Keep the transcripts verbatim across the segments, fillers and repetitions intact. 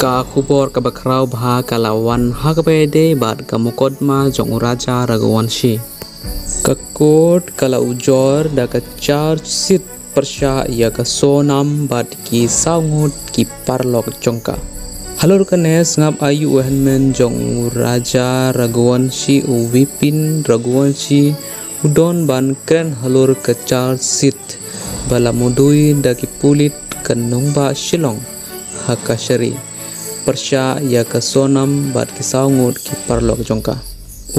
Ka khubor kaba khraw bha ka la wan ha kaba ïadei bad ka mukotduma jong u Raja Raghuvanshi. Ka court ka la ujor da ka charge sheet pyrshah ïa ka Sonam bad ki saw ngut ki paralok jong ka. Halor kane sngap aiu u hynmen jong u Raja Raghuvanshi u Vipin Raghuvanshi u don ban kren halor ka charge sheet ba la mudui da ki pulit ka nongbah Shillong ha kashari pyrshah ïa ka Sonam bad ki saw ngut ki paralok jong ka.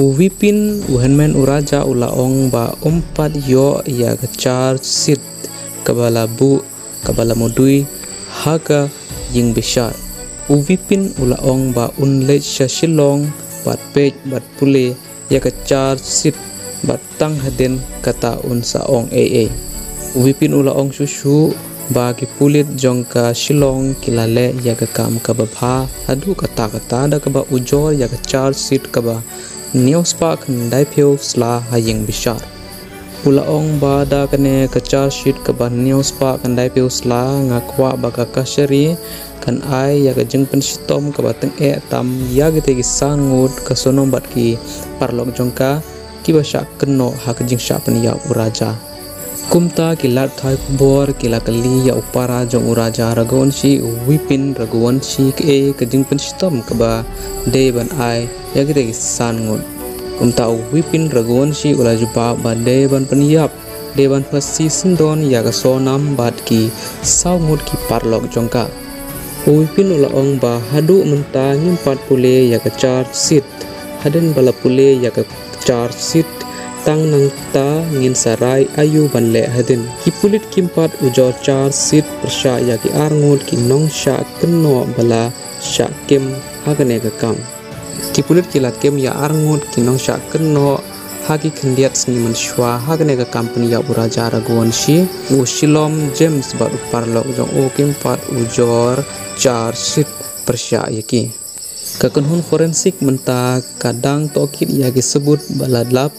U Vipin u hynmen u Raja u la ong ba um pat ïoh ïa ka charge sheet kaba la buh kaba la mudui ha ka ïing bishar. U Vipin u la ong ba un leit sha Shillong bad peit bad pule ïa ka charge sheet bad tang hadien kata un sa ong ei ei. U Vipin u la ong shuh shuh ba ki pulit jong ka Shillong ki la leh ïa ka kam kaba bha haduh katta katta da kaba ujor ïa ka charge sheet kaba hynñiew spah khyndai phew sla ha ïing bishar. U la ong ba da kane ka charge sheet kaba hynñiew spah khyndai phew sla nga kwah ba ka kashari kan ai ïa ka jingpynshitom kaba tyngeh tam ïa kitei ki san ngut ka Sonam bad ki paralok jong ka kiba shah kynnoh ha ka jingshah pynïap u Raja. Kumta ki lad pathai khubor ki la kylli ïa u para jong u Raja Raghuvanshi u Vipin Raghuvanshi kaei ka jingpynshitom kaba dei ban ai ïa kitei ki san ngut. Kumta u Vipin Raghuvanshi u la jubab ba dei ban pynïap, dei ban phasi syndon ïa ka Sonam bad ki saw ngut ki paralok jong ka. U Vipin u la ong ba haduh mynta ngim pat pule ïa ka charge sheet. Hadien ba la pule ïa ka charge sheet tang nangta ngin sa rai aiu ban leh hadien. Ki pulit kim pat ujor charge sheet pyrshah ïa ki arngut ki nongshah kynnoh ba la shah kem ha kane ka kam. Ki pulit ki la kem ïa arngut ki nongshah kynnoh ha ki khyndiat sngi mynshuwa ha kane ka kam pynïap u Raja Raghuvanshi, u Shillong James bad u paralok jong u kim pat ujor charge sheet pyrshah ïa ki. Ka kynhun forensic mynta ka dang tohkit ïa ki sabut ba la lap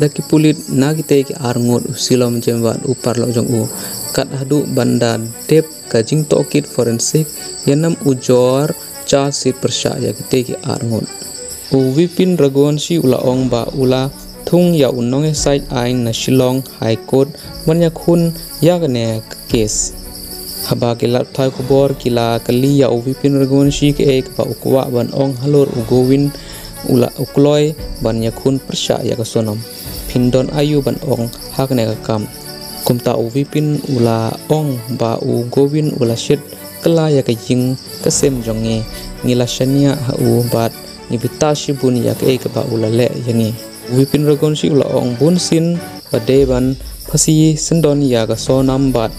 da ki pulit na kitei ki arngut u Shillong James bad u paralok jong u. Kat haduh ban da dep ka jingtohkit forensic ïa nam ujor charge sheet pyrshah ïa kitei ki arngut. U Vipin Raghuvanshi u la ong ba u la thung ïa u nongïasaid aiñ na Shillong High Court ban ïakhun ïa kane ka kes. Haba ki lad pathai khubor ki la kylli ïa u Vipin Raghuvanshi kaei kaba u kwah ban ong halor u Govind u la u kloi ban ïakhun pyrshah ïa ka Sonam. Phin don aiu ban ong ha kane ka kam. Kumta u Vipin u la ong ba u Govind u la shit kylla ïa ka ïing ka sem jong ngi, ngi la shaniah ha u bad ngi bitar shibun ïa kaei kaba u la leh ïa ngi. U Vipin Raghuvanshi u la ong bunsien ba dei ban phasi syndon ïa ka Sonam bad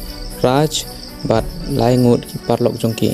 Raj bad lai ngut ki paralok jong ki.